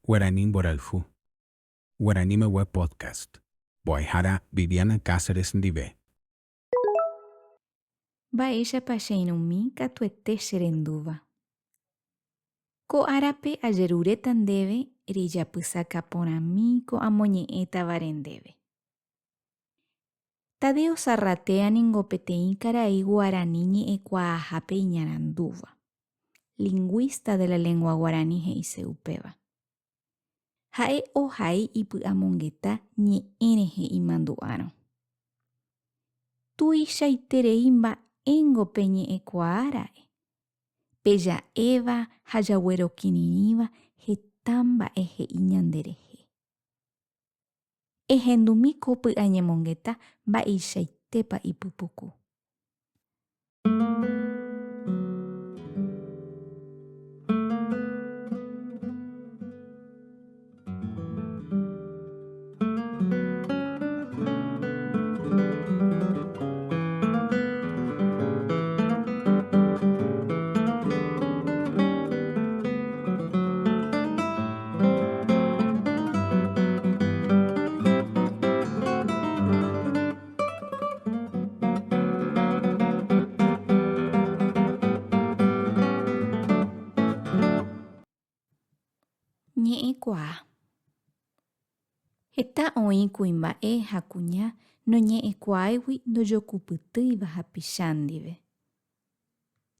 Guarani mborayhu. Guaranimegua Podcast. Mbo'ehára Viviana Cáceres ndive. Mba'éichapa che irũmi katuete che rendúva. Ko árape ajeruréta ndéve rejapysaka porãmi ko amoñe'ẽtavare ndéve. Tadeo Zarratea ningo peteĩ karai guarani ñe'ẽkuaahápe iñarandúva. Lingũista de la lengua guarani he'ise upéva. Ha'e ohai ipy'amongeta ñe'ẽ rehe imandu'árõ. Tuichaiterei mba'éngo pe ñe'ẽkuaa ra'e. Pe ja'éva ha jaguerokirirĩva heta mba'e he'i ñanderehe. Ehendumi ko py'añemongeta mba'eichaitépa ipypuku. Ñe'ẽkuaa. Heta oĩ kuimba'e ha kuña noñe'ẽkuaáigui ndojokupytýiva hapicha ndive.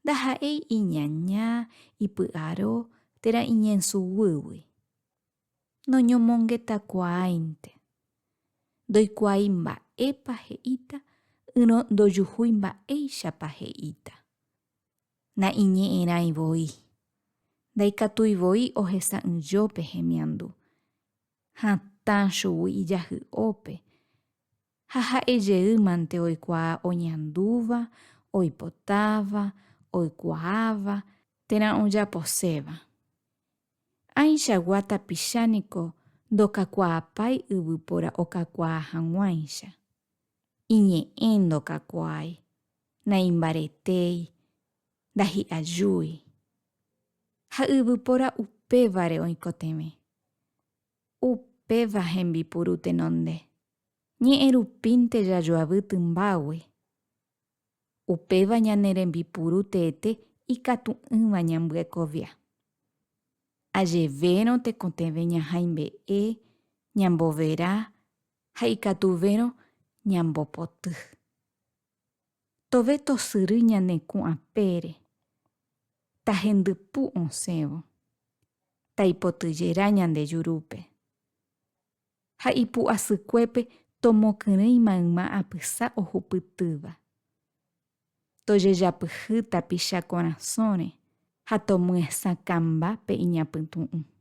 Ndaha'éi iñaña, ipy'aro térã iñensuguýgui. Noñomongetakuaáinte. Ndoikuaái mba'épa he'íta ỹrõ ndojuhúi mba'éichapa he'íta. Naiñe'ẽrãi voi. Ndaikatúi voi ohesa'ỹjo pe hemiandu. Hatã chugui ijahy'ópe. Ha ha'e jey mante oikuaa oñandúva, oipotáva, oikuaáva térã ojaposéva. Ãichagua tapicha niko ndokakuaapái yvypóra okakuaa hag̃uáicha. Iñe'ẽ ndokakuaái, naimbaretéi, ndahi'ajúi. Ha yvypóra upévare oikotevẽ. Upéva hembipuru tenonde. Ñe'ẽ rupínte jajoavy tymbágui. Upéva ñane rembipuru teete ikatu'ỹva ñambyekovia. Ajevérõ tekotevẽ ñahãimbe'e, ñambovera ha ikatuvérõ ñambopoty. Tove tosyry ñane kũ apére, tahendypu osẽvo, taipotyjera ñande jurúpe. Ha ipu'asykuépe tomokyrỹi mayma apysa ohupytýva. Tojejapyhy tapicha korasõre ha tomyesakãmba pe iñapytu'ũ.